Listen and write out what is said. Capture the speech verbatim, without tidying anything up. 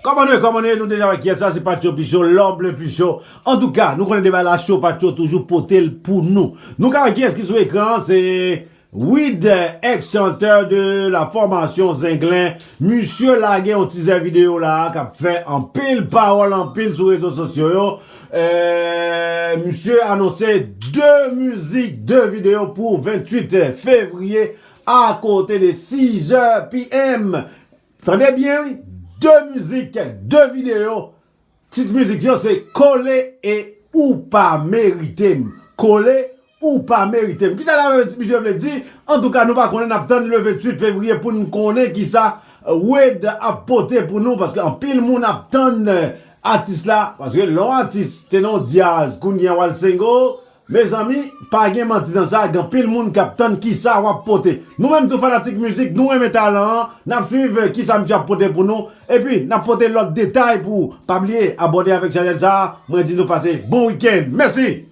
Kòman nou ye, kòman nou ye? Nou deja wè kiyès sa, se Patcho Picho, Lòb le Picho. Antouka, nou konnen deba la cho, Patcho toujou pote l pou nou. Nou ka wè kiyès ki sou ekran an, se Wid, ex chanteur de la formation Zenglen. Misye lage yon tizè videyo la a k ap fè anpil pawòl, anpil sou rezo sosyo yo. Euh, misye anonse de mizik, de videyo pou venntuit fevriye a kote de sizè P M. Tande byen, wi. De mizik, de videyo. Tit mizik yo se Kole e Ou pa merite m. Kole, ou pa merite m. Kisa la menm misye vle di? Antouka, nou pa konnen, n ap tann le venntuit fevriye pou n konnen kisa Wid ap pote pou nou, paske anpil moun ap tann atis la, paske lè yon atis te nan dyaz, kounye a w al sengo, mezanmi, pa gen manti nan sa, gen anpil moun k ap tann kisa w ap pote. Nou menm tou fanatik mizik, nou renmen talan an, n ap swiv kisa misye ap pote pou nou, epi n ap pote lòt detay pou ou. Pa bliye abòne avèk chanèl sa a, mwen di nou pase bon wikenn. Mèsi!